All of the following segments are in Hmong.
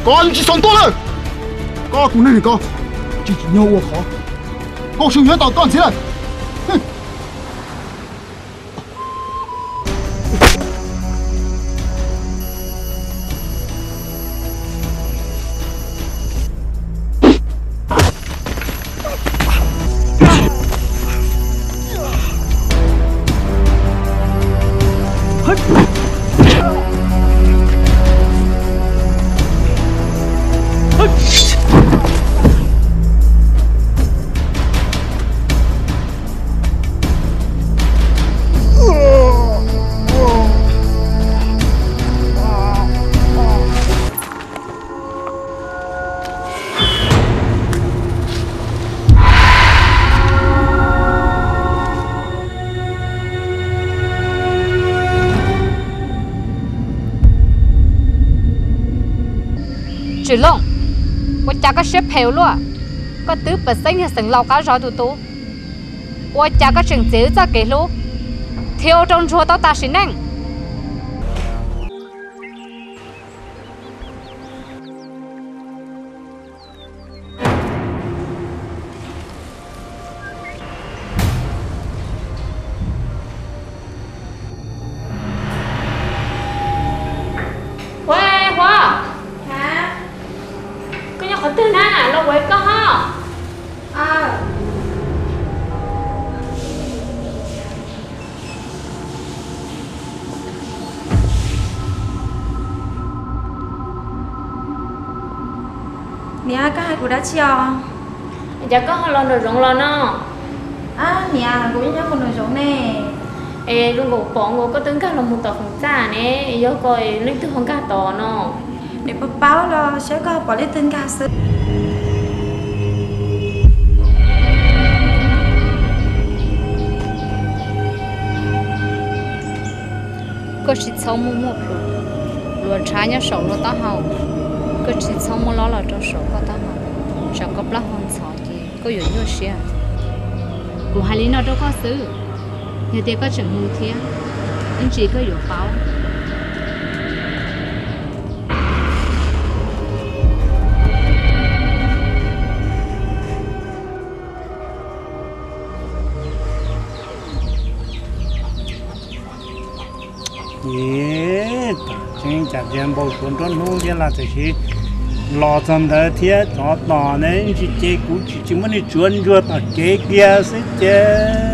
Koj tsis txhob tuaj lawm. Koj tus neeg ko, tsis tsim nyog ua qhov, koj sawv yuav tau koj ntxiv lawm. Tsim Looj, ua cas koj siab phem ua luaj? Koj twb pam xeeb yog xeem Lauj qab zos tus tub, ua cas koj tseem txiav wb txoj kev hlub thiab ua rau Ntsuag tau tas sim neej? Huab, Huab, koj nyob qhov twg na, los ua koj ho. Niam, koj hais kuv dab tsi os? Cas koj ho los nraum zoov los no? Niam, kuv yeej nyob kuv nraum zoov ne. Es zoo nkaus pom nkaus koj twb nkag los mus tom feem txaj ne, yog koj leej twg ho nkag tod no? Niam puas paub los saib koj pom leej twg nkag xwb. Koj tsis txhob muaj muaj plhus luag ntshav nyob saum luag taub hau, koj tsis txhob muab lob los rau saum koj taub hau, tsam koj plaub hau ntxhov ces koj yuav nyuaj siab. Kuv hais li no rau koj xwb, yog tias koj tseem mus thiab, ib ntsis koj yuav paub. Ib, tseeb cas cia npau suav nruab hnub thiab los tam sim los txog ntawd thiab tsov tom ne, tsis ces kuv tsis tsis muab nej tsuav ntsuag tom kev kiag xwb ces.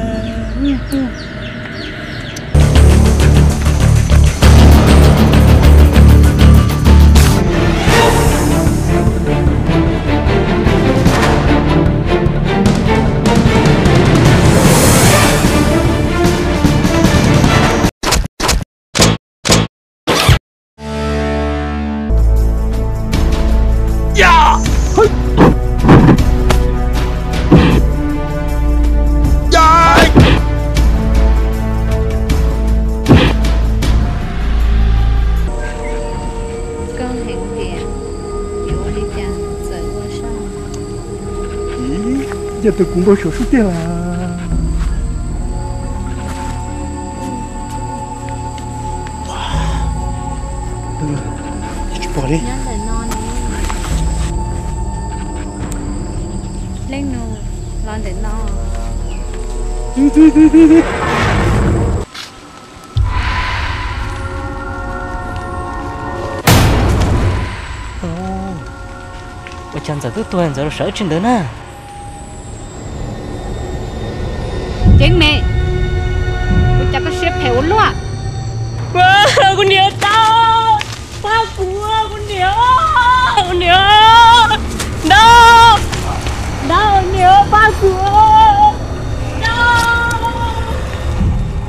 Koj heev tiag, yuav ua li cas txawm ua saib. Ib, yog tus kuv npau suav sub tiag las. Tsis pom li. Leej nus los ntawm no. Ua cas Ntxawm twb tuag Ntxawm los sawv tsis ntawd na? Ceeb me, ua cas koj siab phem ua luaj? Kuv niam tau, pab kuv, kuv niam, kuv niam, no, no, niam pab kuv, no,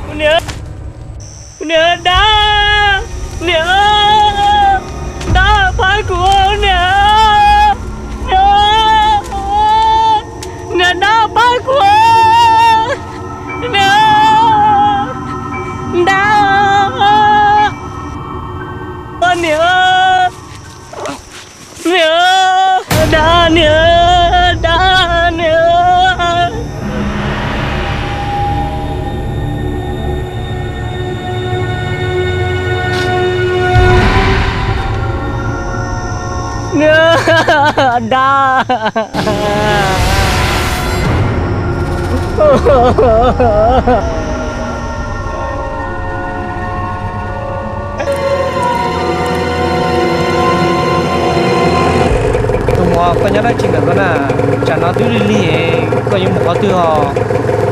kuv niam, kuv niam dab, niam, dab pab kuv, niam, niam, niam dab pab kuv, niam, dab, niam, niam, dab, niam, dab, niam. Dag. Tus muam, koj nyob dab tsi ntawm ko na? Tsam no twb lig lig, koj yuav mus qhov twg os?